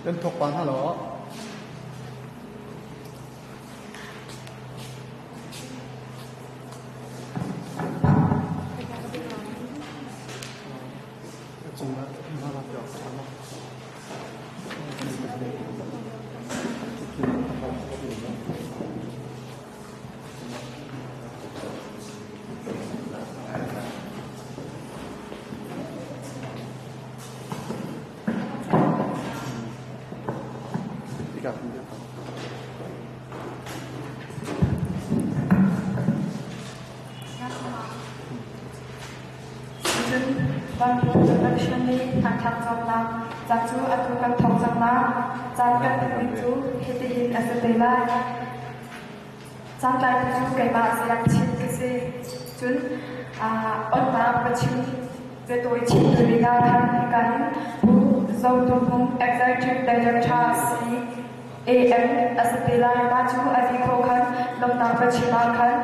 Kan thawk pa hna law. Cun Vanphu Production nih hmanthlak cawknak ca cu atu kan thawk cang lai. Caan kan hmanning cu hitihin a si te lai. Caantlaitu cu keimah Ziang Chin ka si. Cun onnak biachim biatawi chimtu dingah khan hika hin Pu Zo Tum Hmung Executive Director CAM a si te lai. Mah cu a ti khawh khan lawmhnak biachim ah khan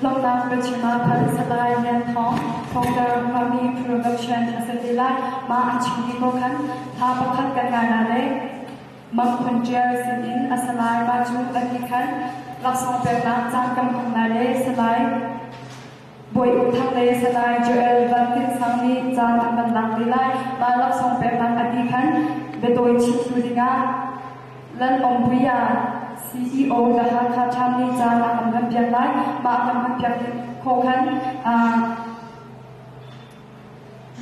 Lawmhnak biachim ah khan Salai Lian Thawng, Thawngter Khuami Production a si te lai. Mah an chimmi ko khan hla pakhat kan ngai la le Mang Phun Ṭial sinin a Salai mah cu a ti khan laksawng peknak caan kan hmang lai le Salai Bawi Uk Thang le Salai Joel Van Tin Sang nih caan an kan lak te lai. Mah laksawng peknak a ti khan biatawi chimtu dingah Lal Aung Puia, CEO The Hakha Times nih caan a kan hmanpiak lai. Mah kan hmanpiak khawh khan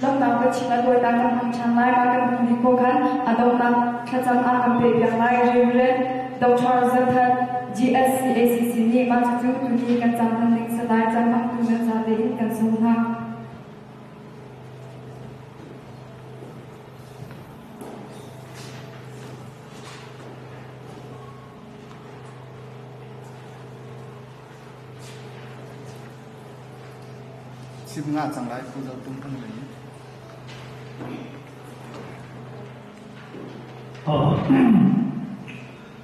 lawmhnak biachim a tuainak kan hmang ṭhan lai. Mah kan hman dih khawh khan a donghnak thlacam ah kan pehpiak lai. Reverend Dr. Zathat GSCACC nih mah cucu tuni kan caan hman ding si lai. Caan hmangtu nan zate in kan sawm hna. Chim nga cang lai Pu Zo Tum Hmung lei.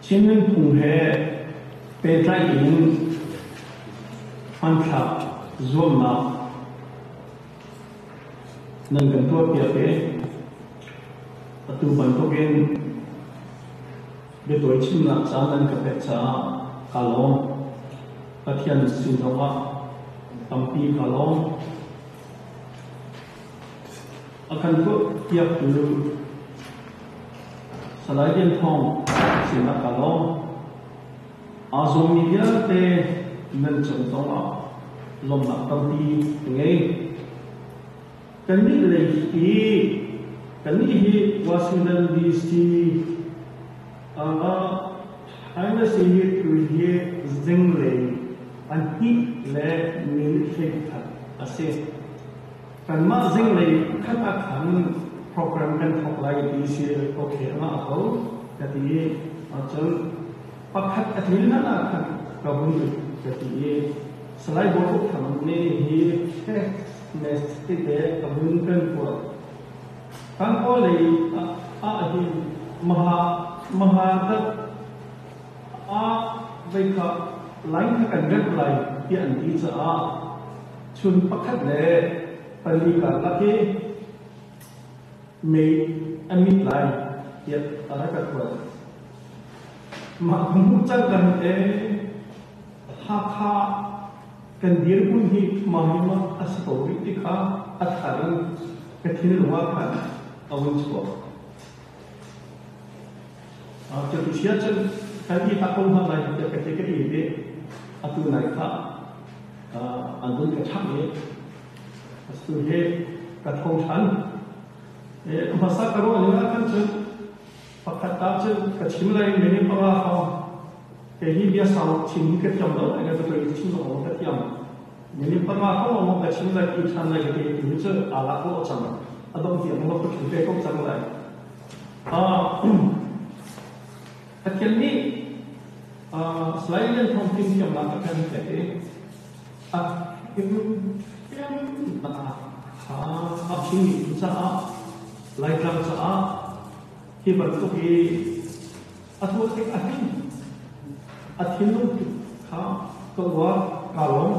Chin nunphung he pehtlaih in hmanthlak zuamnak Nan kan tuahpiak i atu bantukin biatawi chimnak caan nan ka pek caah kaa lawm. Pathian sin zongah tampi kaa lawm. A kan tuahpiaktu Salai Lian Thawng sinah kaa lawm. Aa zuammi vialte nan cung zongah lawmhnak tampi ka ngei. Kannih lei hi kannih hi Washington DC ah Tennessee hi tu hi zinglei pahnih le minute 11 a si. Kanmah zinglei khat ah khan program kan thawk lai ti si okay a ngah ko ka ti i cun pakhat a tlin hlan ah khan ka vun ka ti i Salai Bawi Thang nih hi text message tete ka vun kan kuat. Kan kawl lei ah hin maha maha dat ah vei kha line kha kan remh lai tiah an ti caah chun pakhat le pali karlak hi mei a mit lai tiah a rak ka kuat. Mah ka hmuh cang kan te Hakha kan dirhmun hi mah hi mah a si ko rih ti kha a thar in ka thinlung ah khan a vun chuak. Cuti si ahcun kan i tak ko hna lai tiah ka ti ka ti i atu nai kha an vun ka changh i atu hi ka tho ṭhan. Hmasa ka ruah ning ah khan cun pakhat ta cun ka chim lai minute panga hrawng kei hi bia sau chim hi ka thiam lo ai ka toi chim lo ka thiam minute panga hrawng ka chim lai ti ṭhan lai ka ti tu hi cu aa lak lo cang a dong tiang lo ka chim te ko cang lai. Pathian nih Salai Lian Thawng fimthiamnak a kan pek i a fimthiamnak kha a chimmi caah Laitlang caah hi bantuk hi a tuah tik a hin a thinlung kha ka uar kaa lawm.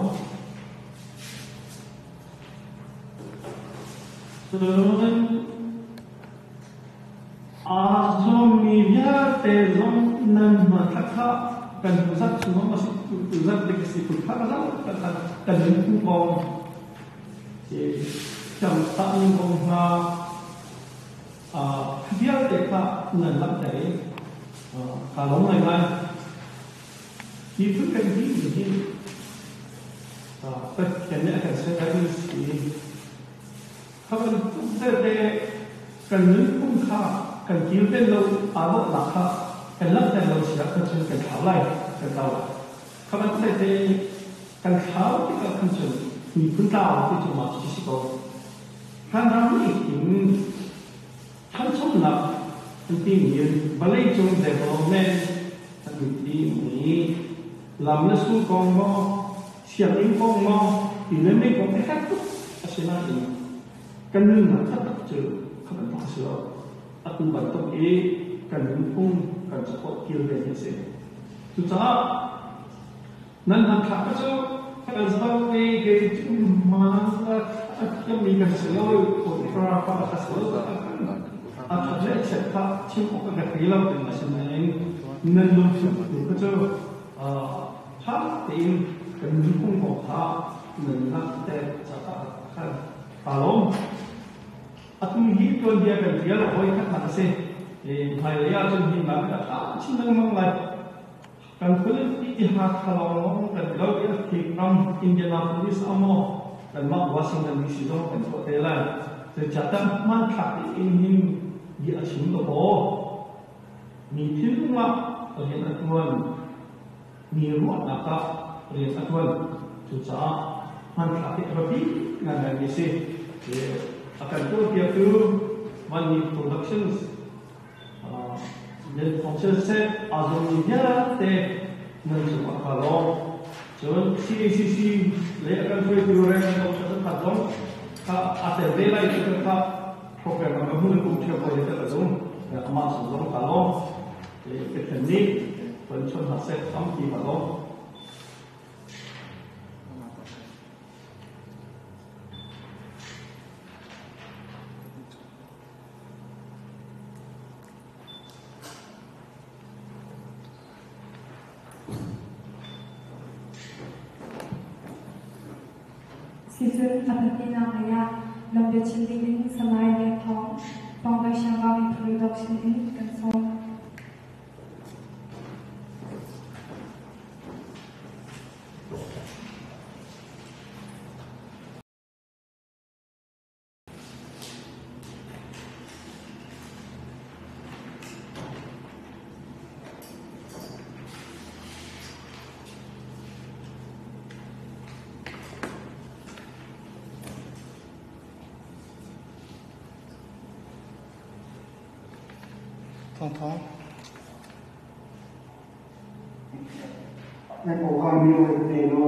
Cun aa zuammi vialte zong nan hmanthlak kha kan hnu zarh chung a si tu zarh dik a si phun kha ka zoh kan nunphung kong thiamtahning kong hna vialte kha nan langhter i kaa lawm ngaingai. Miphun kan timi hi Pathian nih a kan sermi si. Kha bantuk vialte kan nunphung kha kan kilven lo, aa dawhnak kha kan langhter lo si ahcun cun kan thlau lai, kan tlau lai. Kha bantuk vialte kan thlau tikah khan cun miphun tlau ti cu mah cu si ko. Hlan ram nih hin Ṭhanchonak an timi vawleicung development an timi lam le sul kong maw, sianginn kong maw, ti le mei kong a herh tuk a si nain kan nunnak taktak cu kha bantuk a si lo. Atu bantuk i kan nunphung kan cakuat kilven hi a si. Cucaah nan hmanthlak kha cu kan zoh i kei cu hmanthlak a thiammi kan si lo, photographer ka si lo a ṭhat le a chiat kha chim awk ka thei lo. Asinain nan lungthin tu kha cu ṭha tein kan nunphung kong kha nan langhter caah khan kaa lawm. Atu hi tuanbia kan ṭial hawi khatnak a si. Hmailei ahcun hi nak a ṭha chin lengmang lai. Kan khualipi Hakha lawnglawng kan lo i a thik ram Indianapolis ah maw kanmah Washington DC zong kan tuah te lai. Zeicahtiah hmanthlak in hin bia a chim lo maw? Mi thinlung ah rian a ṭuan, mi ruahnak ah rian a ṭuan. Cucaah hmanthlak hi a biapi ngaingaimi a si. A kan tuahpiaktu Money Productions Nan thawng siseh aa zuammi vialte nan cungah kaa lawm. Cun CACC lei a kan hruaitu Rev. Dr. Khat zong kha aa tel ve lai ti kha program ah ka hmun kum ṭheo ko te ka zum. Amah cung zong kaa lawm. Pathian nih kan chawnh hna seh tampi kaa lawm. Sizung a pahnihnak lei ah lam biachim dingin Salai Lian Thawng, Foundation Vami Production in kan sawm. Thawngthawng. Nan aw mi te no.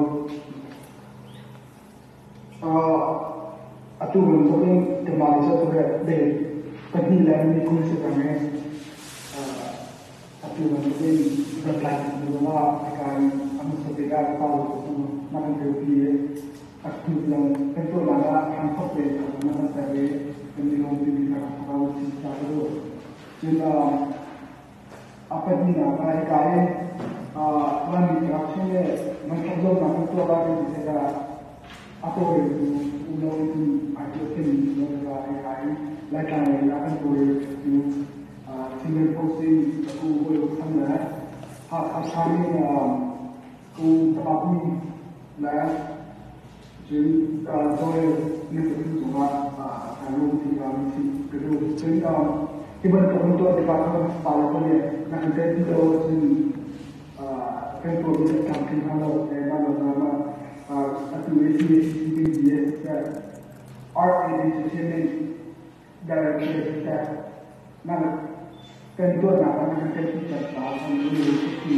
Atu bantukin Temal cu atu hi dei pahnih le ni 20 si cang i atu bantukin reply kan zongah hika in a hmasa bik ah pa cu na kan dirpi i a hnu tiang kan tuahnak ah hramthawk tein na kan pek i kan i lawm timi kha ka rak chim ta ka duh. Cun A pahnihnak ah hika i Laimi production le hmanthlak zuamnak kan tuah lai kan ti tikah a tawlreltu unau in ai tuah mi zong kha hika i Laitlang lei ah kan tawlreltu Chinland Post in Pu Bawi Uk Thang le Hakha Shan in Pu Tabak Mi le cun Joel nan pathum cungah aa lawm ti kha chim ka duh. Cun hi bantuk kan tuah tikah kan fale pawl nih na kan tel lo ahcun kan tuahmi a tlamtling hnga lo. Mah lo mah atu i CACC Art and Entertainment Director siseh nan kan tuahnak ah nan kan tel pi caah kan lung ti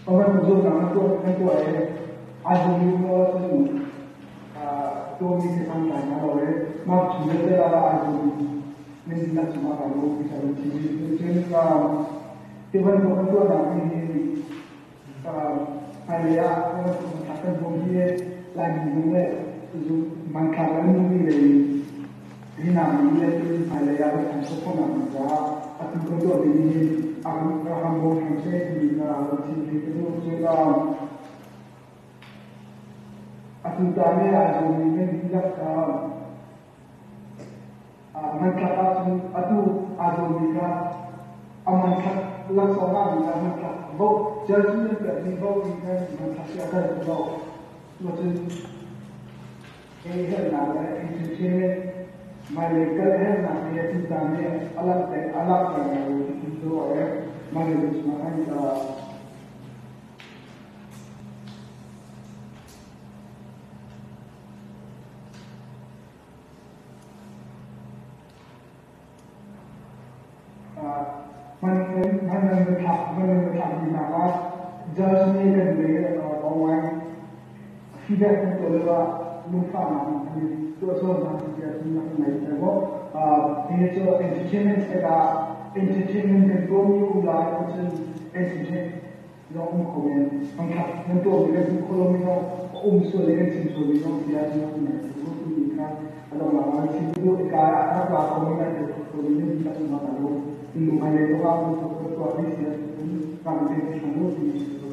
Pakhat zumhnak na tuah i aa zummi paoh cun tuahmi khi santlai hna lo i mah chung vialte ah aa zummi nan dihlak cungah kaa lawm ti kha kan chim. Cun ti bantuk kan tuahnak hi hmailei ah kan bawm hi Laimi zong nih Mangkha kan mi le hina mi le hmai lei ah kan sok khawh nak ding caah atu kan tuah mi nih hin a kan bawm hram seh timi kha chim hi ka duh. Cun atu ta nih aa zuammi nan dihlak kha hmanthlak ahcun atu aa zuammi kha a hmanthlak laksawng ah mi kha hmanthlak vote judge nih an pekmi vote nih khan hmanthlak hi a kal ti lo. Cuacun ei herhnak le entertainment hmailei kal herhnak hi atu caan nih a langhter a langhter ngai lo ti khi cu a hmailei kan chungah khan Hman nan thlak hman nan thlak dih hna ah judge nih kan lei online feedback kan tuah lio ah lungfahnak an i tuah sual hna ti ahcun rak in ngaihter maw? Hi cu entertainment side ah entertainment kan tuahmi um lai ahcun entertainment zong um kho men. Hmanthlak nan tuahmi kan hmuh kho lomi zong a um sual i kan chim sualmi zong si ahcun rak in ngaihter maw timi kha a donghnak ah chim ka duh. Hika ah rak la khomi lai tel khomi nan dihlak in rak i in hmailei zong ah bantuk ka tuah ding si ahcun rak in pe hram u timi si ko.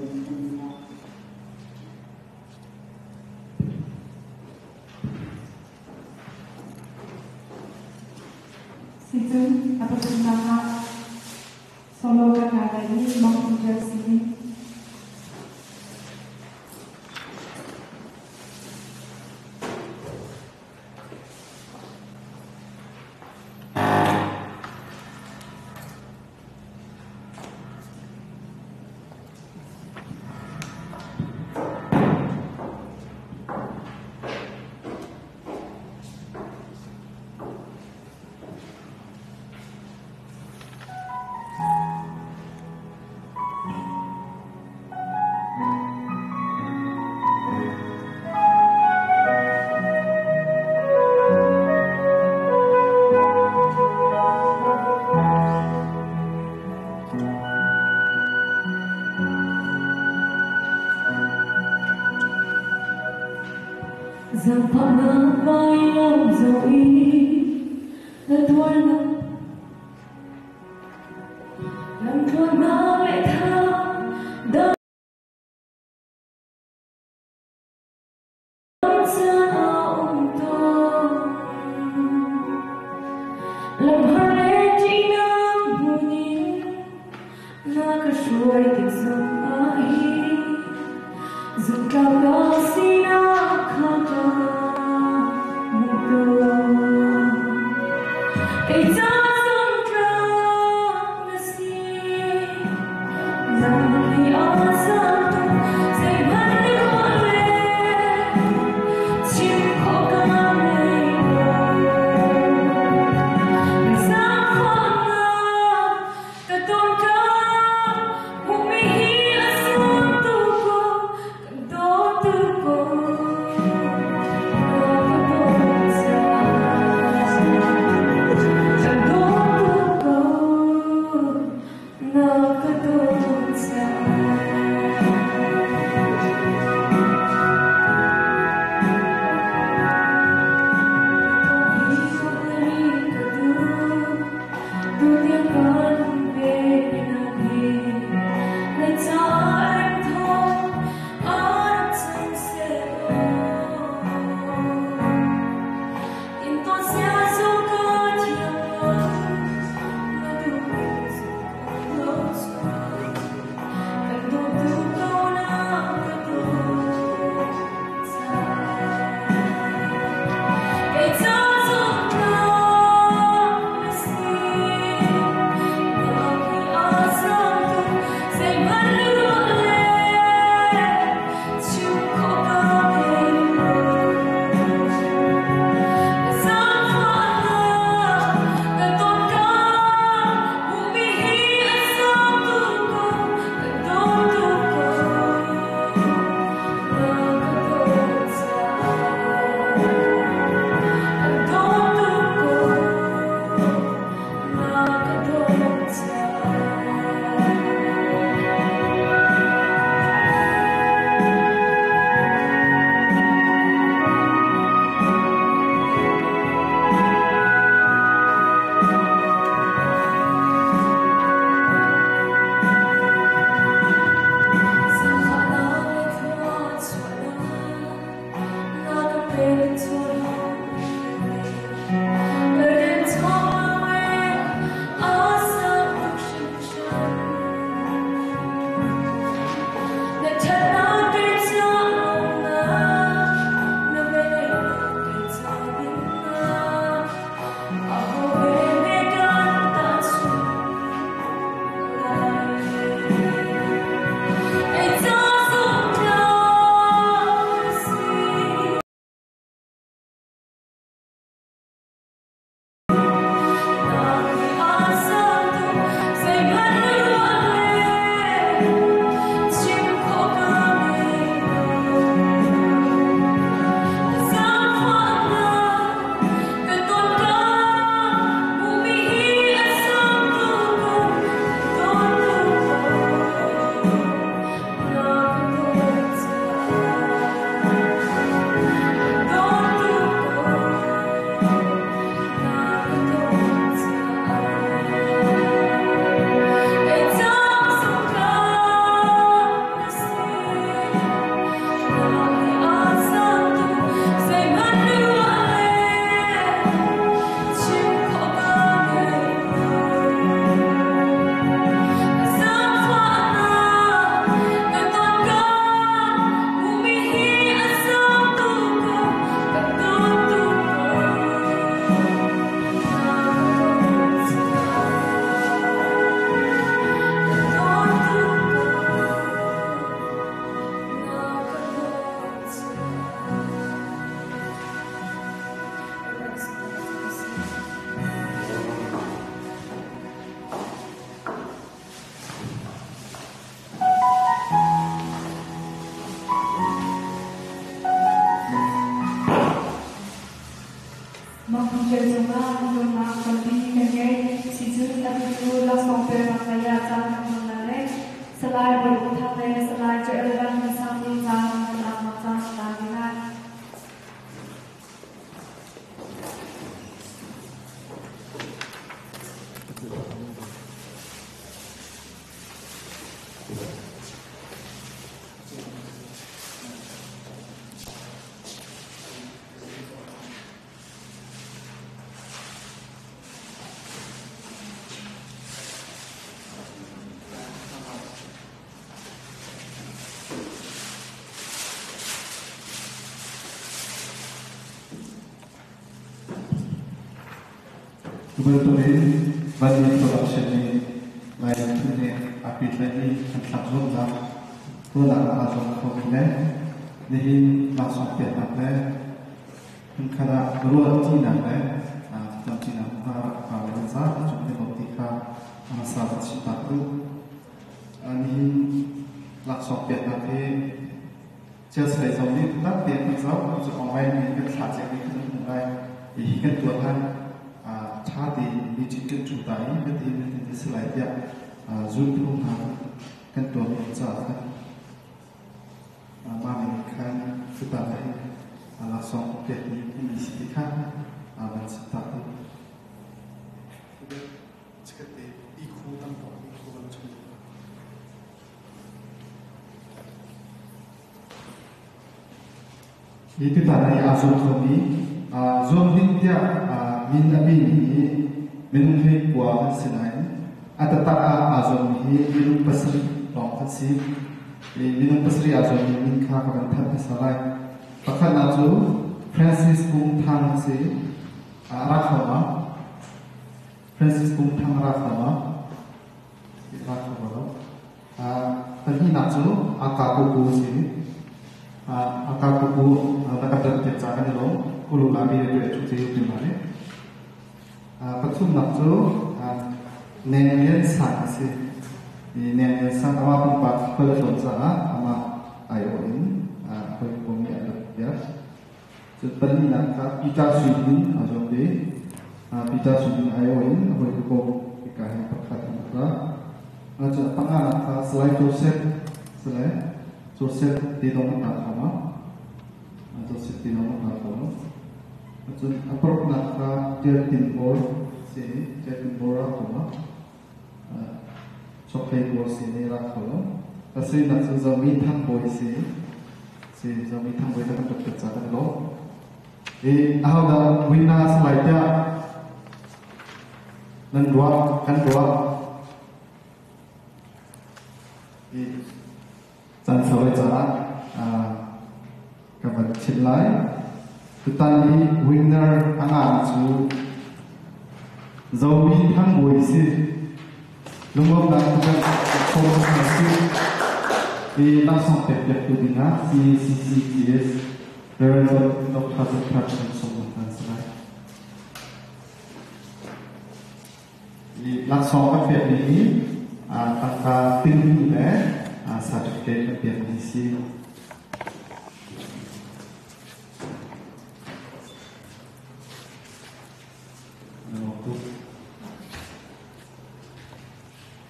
Sicun a pathumnak ah solo kan ngai lai i Mong Angel sinin. Zaangfahnak vai lo zoh i na tuarnak lamtluannak le tha dam caan a um tawn. Lamhar le ṭihnak hmun in na ka hruai tik zongah hi zumtlak ka sinak kha ka hmuh tawn. Kei ca zumtlak na si, nang hi a zatu zeihmanh na ruah le chim khawh ka ngei lo. Zaangfahnak ka ton ka hmuhmi hi Cu bantukin Vanmi Production nih Lai miphun he aa pehtlaihmi hmanthlak zuamnak tuahnak ah aa zuam khomi le nihin laksawng peknak le hmunkhat ah ruahṭinak le thlacamṭinak hna rak phan le an zapi cung i lawm ti kha a hmasa van chimtak duh. Nihin laksawng peknak hi Chianserei zong nih biatak tein kan zoh, cu online in kan thlah ciami kan hmuh lai. Hihi kan tuah hlan ṭha tein meeting kan ṭhu ta i biatin biatin a si lai tiah zulphung hna kan tuahmi caah khan mah ning khan tutan ah hin laksawng pekmi hmuhmi si ti kha van chimtak u. Chikkhat te i khu tam tuk i khu van chung. Hi tutan i aa zuam khomi zuam ding tiah min a pimi hi minung hlei kua kan si nain a taktak ah aa zuammi hi minung pasarih lawng kan si. Minung pasarih aa zuammi min kha ka van thanh hmasa lai. Pakhatnak cu Francis Kung Thang a si. A ra kho ma? Francis Kung Thang a ra kho ma? A ra kho lo. Pahnihnak cu Akakuku a si. Akakuku na kan don piak caah kan i lawm. Kulu lami le tuah ṭhu te ma le. Pathumnak cu Neng Lian Sang a si. Neng Lian Sang amah pumpak khual a tlawn caah amah aiawh in hawikom nih an rak piak. Cun pahnihnak kha Peter Sui Hnin aa zuam ve. Peter Sui Hnin aiawh in a hawikom hika hin pakhat an rak ra. Cun panganak kha Salai Joseph Salai Joseph te dong an ra kho ma? Joseph te dong an ra kho lo. Cun a paruknak kha Tial Tin Bor si Tial Tin Bor ra kho ma? Chokhlei pawl sin i rak kho lo. Pasarihnak cu Zomi Thangbawi si. Si Zomi Thangbawi na kan rak pek ca kan i lawm. I ahodah winner a si lai tiah nan ruah, kan ruah. I caan sau caah ka van chim lai. Tutan i winner a ngahmi cu Zomi Thangbawi si. Lungawmnak kan sawm hna sih. I laksawng pek piaktu dingah CCCTS Reverend Dr. Zephyr Chan sawm hna si lai. I laksawng kan pekmi hi tangka tinhmi le certificate kan pekmi si.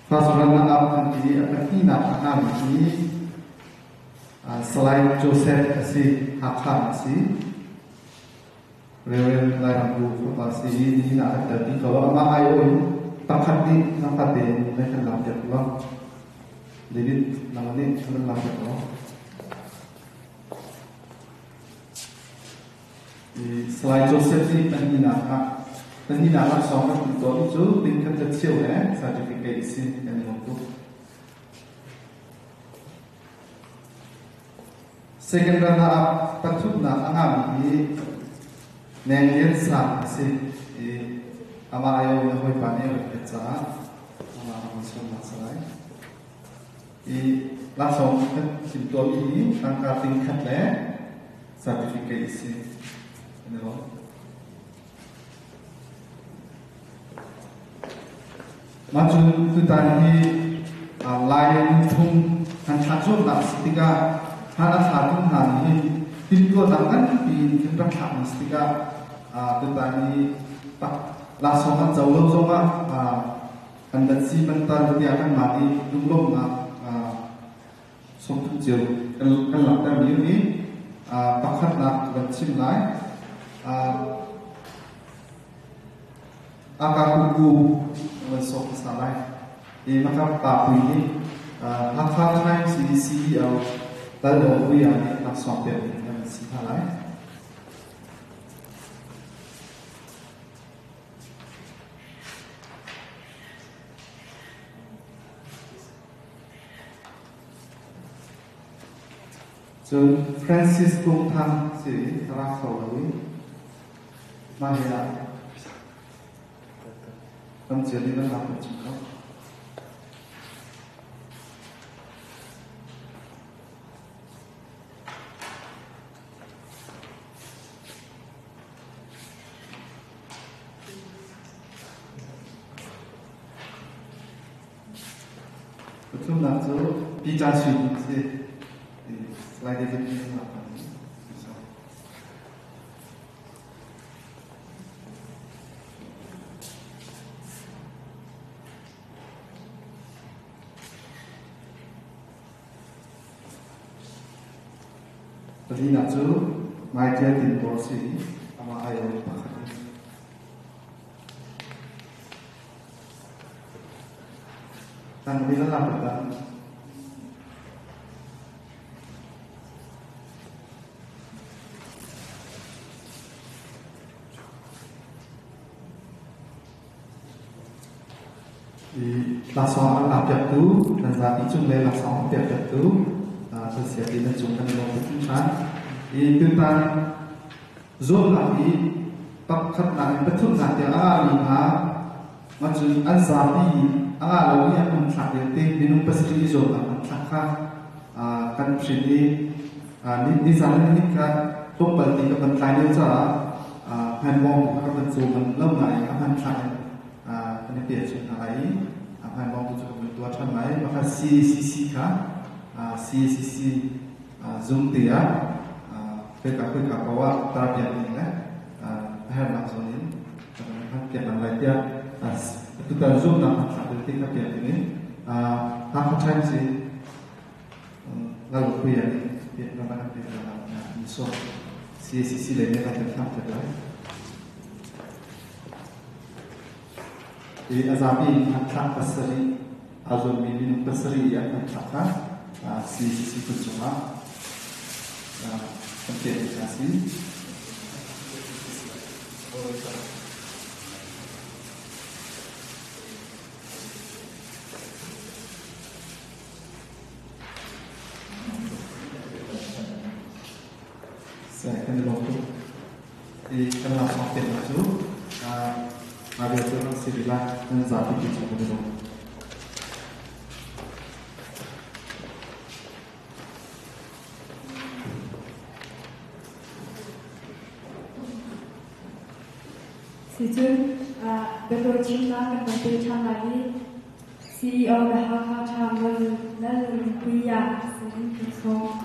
First runner up kan ti a pahnihnak a ngami hi Salai Joseph a si, Hakha a si. Reverend Lairambu fapa si i nihin ah kan tel ti ko. Amah aiawh in pakhat nih nangta tein nan kan lak piak lo. David, nang nih kan lak piak lo. Salai Joseph nih pahnihnak laksawng kan hmuh tawn cu tingkhat le cheu le certificate a si kan i lawm tuk. Second runner up pathumnak a ngahmi hi Neng Lian Sang a si i amah aio na hawipa nih a rak pek caah amah a van sawmnak si lai. I laksawng kan thim tuahmi hi tangka tingkhat le certificate a si. An i lawm. Mah cun tutan hi Lai nunphung kan thlah zuamnak a si tikah hlan a thlatu hna nih hin timhtuahnak nganpi in kan rak thlakmi si tikah tutan hi laksawng an co lo zongah an dat si bantal tiah kanmah nih lunglawmhnak sawmthum cio kan langhtermi hi pakhatnak ka van chim lai. Akakuku van sawk hmasa lai. I maka pa pui nih Hakha Times i CEO Lal Aw Puia nih laksawng pek ding kan si hna lai. Cun Francis Kung Thang si a ra kho lo i mah hi ah tam cia nih nan lak chim ko. Pathumnak cu Peter Sui a si. Salai David nih a lak Palinak cu Michael Tintor si i amah aiawh pakhat a si. Tang ni na lak ta. I laksawng an lak piaktu, nan zapi cung le laksawng an pek piaktu, kan siapi nan cung kan i lawm tuk hringhran. I tutan zuamnak i pakhatnak in pathumnak tiang a ngahmi hna ma cun an zapi a ngah lomi an um thlak vialte minung pasarih i zuamnak an thlak kha kan hrin i nizan le ni kha tlawmpal ti ka van tlai lio caah hmaimawng ka van caw manh lo nain a hmanthlak in kan i pek chung hna lai i hmaimawng tu cu kan van tuah ṭhan lai. Maka CACC kha CACC Zoom te ah khoika khoika paoh ah tar piak ding le a herhnak zawn in kan hman piak hna lai tiah tutan Zoom nak hmanthlak vialte kha piak ding in Hakha Times in Lal Puia nih piak na kan pek na so CACC lei nih kan hlam piak lai. I a zapi in hmanthlak pasarih aa zuammi minung pasarih i an hmanthlak kha CCC kut cungah kan pekmi hna si. Kan i lawm tuk. I kan laksawng peknak cu mah vial cu an si rih lai. Nan zapi pi cung kan i lawm. Sicun biatawi chimnak kan van pe ṭhan lai i CEO The Hakha Town Lalnunpuia sin kan sawm.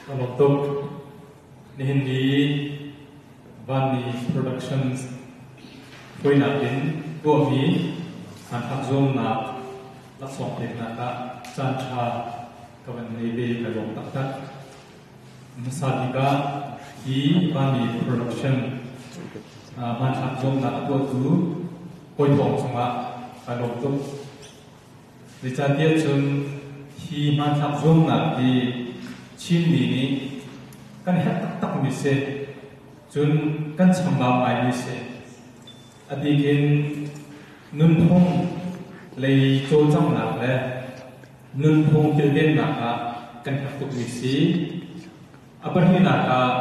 Ka lawm tuk. Nihin ni Vanni Productions hruainak in tuahmi hmanthlak zuamnak laksawng peknak ah caanṭha ka van ngei ve ka lawm taktak. Hmasa bik ah hi Vanni Production hmanthlak zuamnak a tuahtu Kawi Thawng cungah ka lawm tuk. Zeicahtiah cun hi hmanthlak zuamnak hi Chinmi nih kan herh taktakmi si, cun kan chambau ngaimi si. A bik in nunphung lei cawlcanghnak le nunphung kilvennak ah kan herh tukmi si. A pahnihnak ah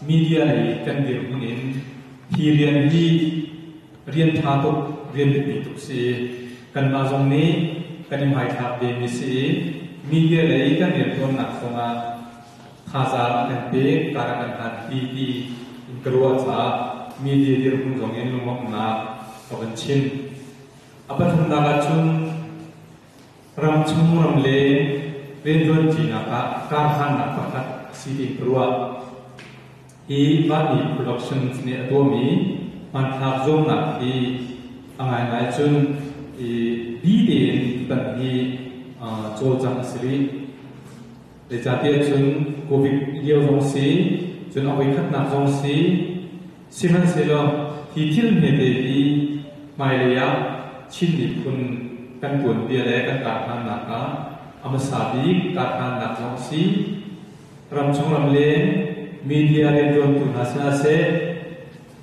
media lei kan dirhmun in hi rian hi rian ṭha tuk, rian biapi tuk si. Kanmah zong nih kan i hmaithlak vemi si i media lei kan rianṭuannak zongah thazaang a kan pek, kar a kan hlanpi ti in ka ruah caah media dirhmun zong in lunglawmhnak ka van chim. A pathumnak ahcun Ramchung ramleng rianṭuanṭinak ah karhlannak pakhat a si tiin ka ruah. Hi Vanni Productions nih a tuahmi hmanthlak zuamnak hi a ngaingai cun i bi tein tutan hi cawlcangh a si rih. Zeicahtiah cun COVID lio zong si, cun a voikhatnak zong si, sihmanhsehlaw hi thil hmete hi hmailei ah Chin miphun kan tuanbia le kan karhlannak ah a hmasa bik karhlannak zong a si. Ramchung ramleng media rianṭuantu hna sinah seh,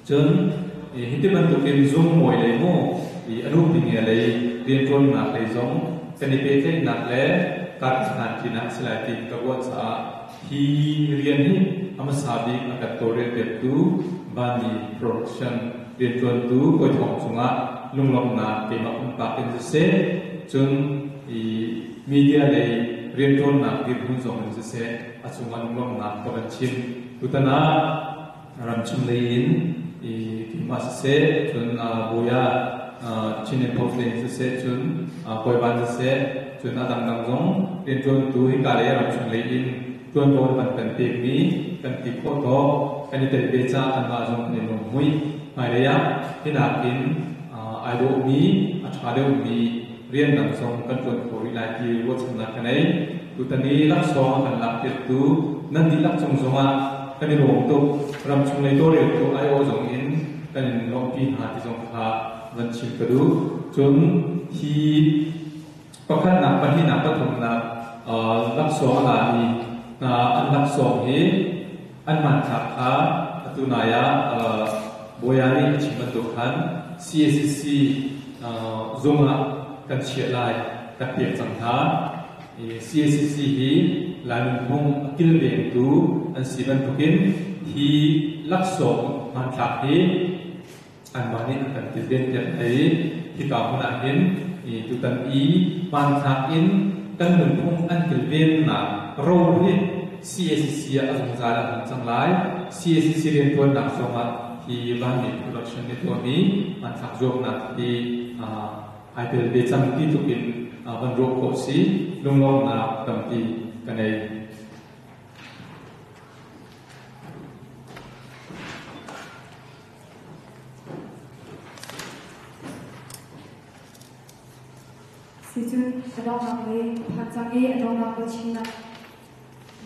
cun hiti bantukin zung mawi lei mu i a nupi nge lei rianṭuannak lei zong kan i pehtlaihnak le karhlanṭinak a si lai tiin ka ruah caah hi rian hi a hmasa bik a kan tawlrelpiaktu Vanni Production rianṭuantu Kawi Thawng cungah lunglawmhnak keimah pumpak in siseh, cun i media lei rianṭuannak dirhmun zong in siseh a cungah lunglawmhnak ka van chim. Tutan ah ramchung lei in i keimah siseh, cun Bawia Chin and Post lei in siseh, cun Kawivan siseh, cun a dangdang zong rianṭuantu hika lei ramchung lei in ṭuanvo an kan pekmi kan ti khawh tawk kan i tel ve caah kanmah zong kan i lawmhmuih. Hmailei ah hi nakin ai dawhmi, a ṭha deuhmi rian dang zong kan ṭuan kho rih lai ti ruahchannak ka nei. Tutan i laksawng a kan lakpiaktu nan dihlak cung zongah kan i lawm tuk. Ramchung lei tawlreltu aiawh zong in kan in lawmhpi hna ti zong kha van chim ka duh. Cun hi Pakhatnak, pahnihnak, pathumnak laksawng a lami hna an laksawng hi an hmanthlak kha atu nai ah Bawia nih a chim bantuk khan CACC zung ah kan chiah lai kan pek cang hna. CACC hi Lai nunphung a kilvengtu an si bantukin hi laksawng hmanthlak hi Anmah nih an kan kilvenpiak i hika hmun ah hin tutan i hmanthlak in kan nunphung an kilvennak ro hi CACC ah a zungzal a hmun cang lai. CACC riantuannak zongah hi Vanmi Production nih tuahmi hmanthlak zuamnak hi ai tel ve cang ti tluk in van ruah khawh si. Lunglawmhnak tampi ka ngei. Sicun a donghnak le phan cang i a donghnak biachimnak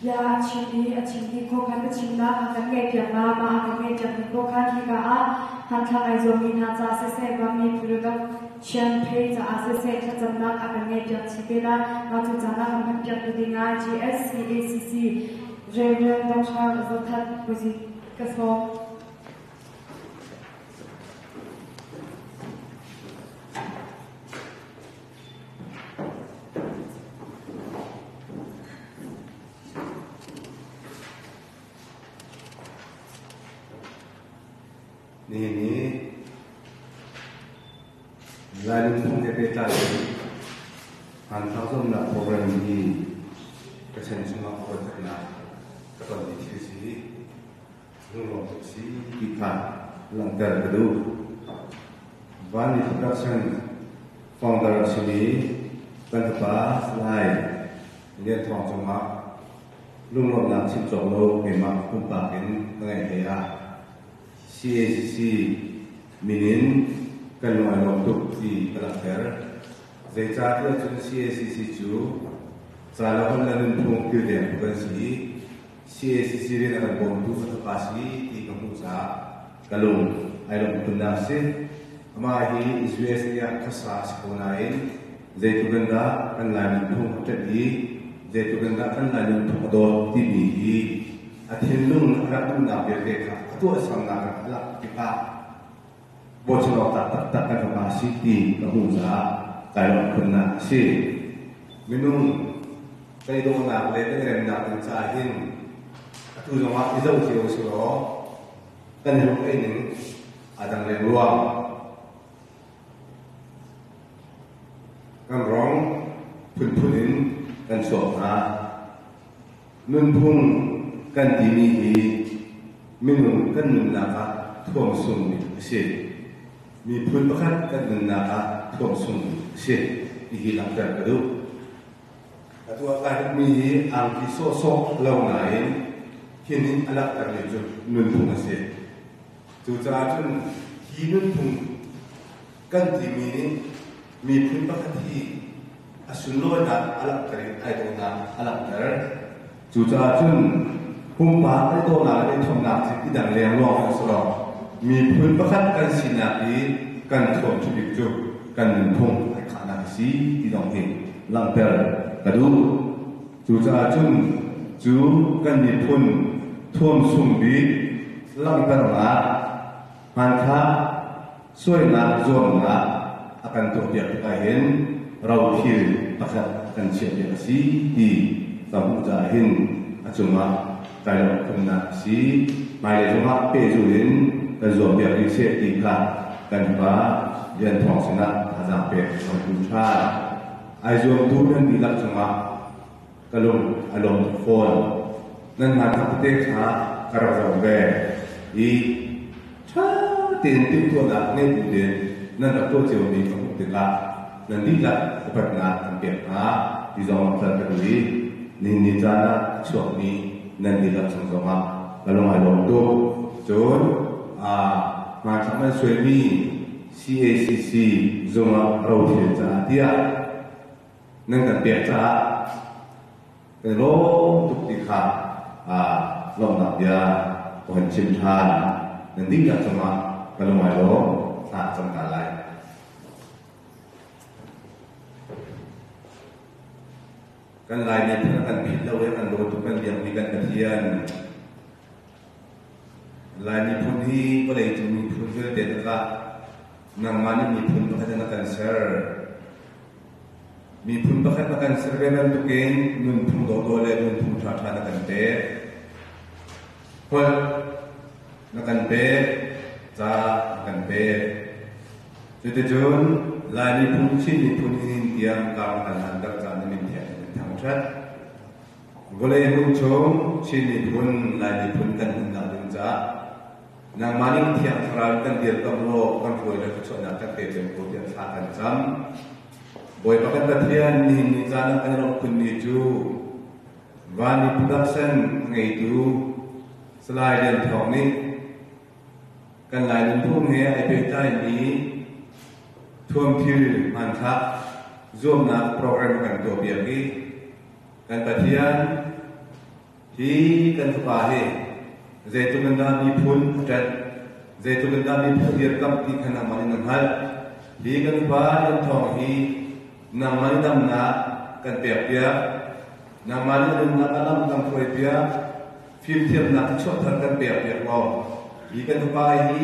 Bia a chim i a chimmi kong kha biachimnak a kan ngaihpiak la, mah a kan ngaihpiakmi kong kha hika ah hmanthlak ai zuammi hna ca siseh, rammi production phei caah siseh thlacamnak a kan ngaihpiak chih te la. Mah cu caan ah kan hmanpiaktu dingah GSCACC Rev. Dr. Zathat Puzi ka sawm. Nihin hi Lai nunphung he pehtlai in hmanthlak zuamnak program hi ka chan chungah ka voikhatnak ka tonmi thil si. Lunglawm tuk si ti kha langhter ka duh. Vanni Production founder a simi kan fapa Salai Lian Thawng cungah lunglawmhnak chim cawk lo keimah pumpak in ka ngeih hlei ah CACC min in kan lung ai lawm tuk ti ka langhter. Zeicahtiah cun CACC cu ca le holh le nunphung kilvengtu kan si i CACC rian a kan bawmtu a fapa si ti ka hmuh caah ka lung ai lawmh khunnak a si. Amah hi USA ah khuasa a si ko nain zeitluk in dah kan Lai nunphung a ṭanh i zeitluk in dah kan Lai nunphung a dawt timi hi a thinlung a rak duhnak vialte kha a tuahsernak in a lak tikah bochan awk tlak taktak kan fapa a si ti ka hmuh caah kai lawmh khunnak a si. Minung kan i dawhnak le kan i remnak ding caah hin atu zongah i zoh cio usih law kan i hruk ei ning aa dang lengluang. Kan rong phunphun in kan chuak hna. Nunphung kan timi hi minung kan nunnak ah thuam sungmi a si. Miphun pakhat kan nunnak ah thuam sungmi a si ti hi langhter ka duh. Atu ah kai hupmi hi angki sawhsawh lo nain hin in a langhtermi cu nunphung a si. Cucaah cun hi nunphung kan timi nih miphun pakhat hi a sunlawinak a langhter i ai dawhnak a langhter. Cucaah cun pumpak ai dawhnak le ai thuamnak cu i dang lengluang an si lo. Miphun pakhat kan sinak i kan thuam bik cu kan nunphung ai khahnak a si ti zong hi langhter ka duh. Cucaah cun cu kan miphun thuam sung bik langhternak hmanthlak suainak zuamnak a kan tuahpiak tikah hin rothil pakhat a kan chiahpiak a si ti ka hmuh caah hin a cungah kai lawmh khunnak a si. Hmailei zongah pehzul in kan zuampiak rih seh ti kha kan pa Lian Thawng sinah thazaang pek kan duh ṭhan. Ai zuamtu nan dihlak cungah ka lung a lawm tuk fawn. Nan hmanthlak tete kha ka rak zoh ve i ṭha tein timhtuahnak ngei bu tein nan rak tuah ciomi ka hmuh tikah nan dihlak upatnak kan pek hna ti zong langhter ka duh i nihin ni caan ah a chuakmi nan dihlak cung zongah ka lung ai lawm tuk. Cun hmanthlak nan suaimi CACC zung ah rothil caah tiah nan kan pek caah kan i lawm tuk ti kha lawmhnak bia ka hun chim ṭhan. Nan dihlak cungah ka lung ai lawm. Thla cam ta lai. Kan Lai miphun a kan philh lo i kan dawtu kan biakmi kan Pathian. Lai miphun hi vawleicung miphun vialte lakah nangmah nih miphun pakhat in na kan ser. Miphun pakhat na kan ser ve bantukin nunphung dawhdawh le nunphung ṭhaṭha na kan pek. Holh na kan pek, ca na kan pek. Cuticun Lai miphun, Chin miphun in tiang kar kan hlanter caan na min thiang in thangṭhat. Vawlei hmun chung Chin miphun, Lai miphun kan hmunnak ding caah nangmah ning Thiang Thlarau kan dirkamh law kan hruai le thluachuahnak kan pe peng ko tiah thla kan cam. Bawipa kan Pathian, nihin ni caan ah kan i lawmh khunmi cu Vanni Production a ngeitu Salai Lian Thawng nih kan Lai nunphung he ai pehtlaimi thuamthil hmanthlak zuamnak program kan tuahpiak i kan Pathian Hi kan fapa hi zeitluk in dah miphun a ṭanh, zeitluk in dah miphun a dirkamh ti kha nangmah nih na hngalh. Hi kan fapa Lian Thawng hi nangmah nih damnak kan pekpiak, nangmah nih a nunnak a lam kan hruaipiak, fimthiamnak thluachuah thar kan pekpiak law hi kan fapa hi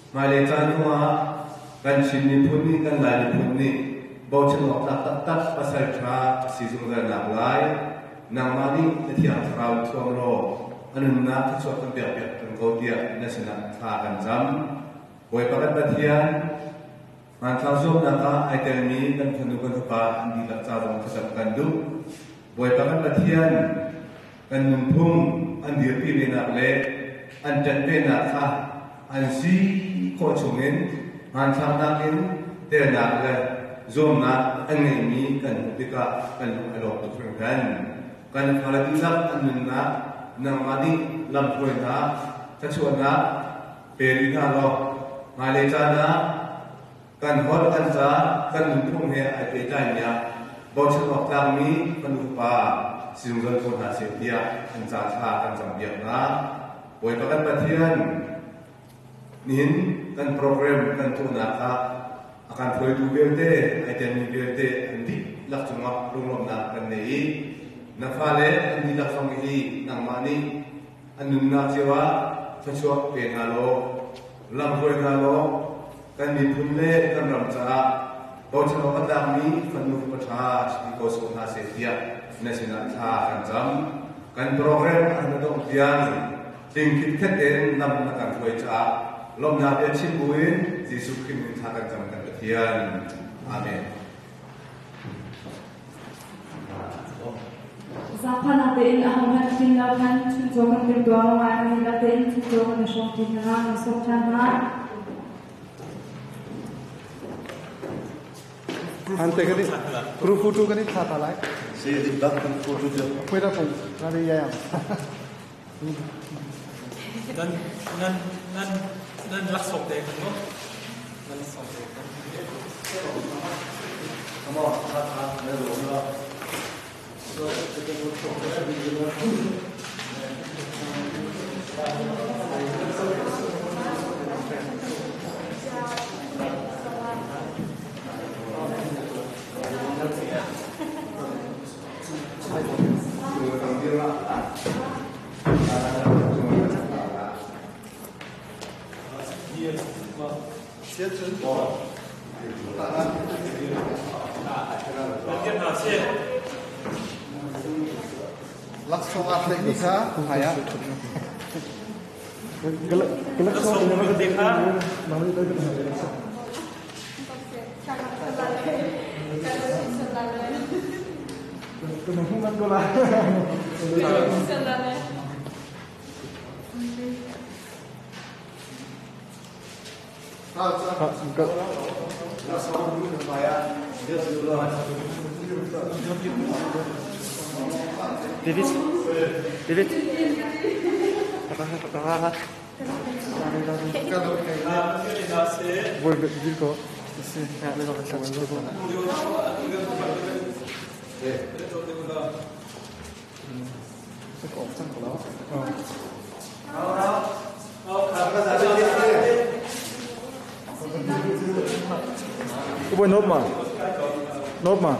hmailei caan zongah kan Chin miphun nih kan Lai miphun nih bochan awk tlak taktak pasal ṭha a si zungzalnak lai nangmah nih na Thiang Thlarau thuam law a nunnak thluachuah kan pekpiak kan ko tiah na sinah thla kan cam. Bawipa kan Pathian, hmanthlak zuamnak ah ai telmi kan fanu kan fapa an dihlak ca zong thlacam kan duh. Bawipa kan Pathian, kan nunphung an dirpi venak le an ṭanh venak kha an si khawh chungin hmanthlaknak in telnak le zuamnak an ngeihmi kan hmuh tikah kan lung a lawm tuk hringhran. Kan fale dihlak an nunnak nangmah nih lamhruainak, thluachuahnak pe rih hna law hmailei caan ah Kan holh, kan ca, kan nunphung he ai pehtlaimi ah bochan awk tlakmi fanu fapa si zungzal ko hna seh tiah an ca thla kan campiak hna. Bawipa kan Pathian, nihin kan program kan tuahnak ah a kan hruaitu vialte, ai telmi vialte an dihlak cungah lunglawmhnak kan nei i na fale an dihlak zong hi nangmah nih an nunnak cio ah thluachuah pe hna law lamhruai hna law kan miphun le kan ram caah bochan awk a tlakmi fanu fapa ṭha si ko sawh hna seh tiah na sinah thla kan cam. Kan program a na dongh tiang tling khitkhet in lam na kan hruai caah lawmhnak bia chim buin Jesuh Khrih min thla kan cam kan Pathian. Amen. Zaangfahnak tein ahohmanh thin lo khan chuncaw kan timhtuah lo ngai kan dihlak tein chuncaw kan i hrawm ṭi hna, kan sawm ṭhan hna. Ante kan group photo kan i thla ta lai. Si dak kan photo jo. Pui da pung na ri yayam. Nan nan nan nan laksawng te kan no. Nan laksawng te kan. Come on, tha tha na ro na. Laksawng aa tlaihmi kha hmai ah. David, David. Boy, nop ma. Nop ma.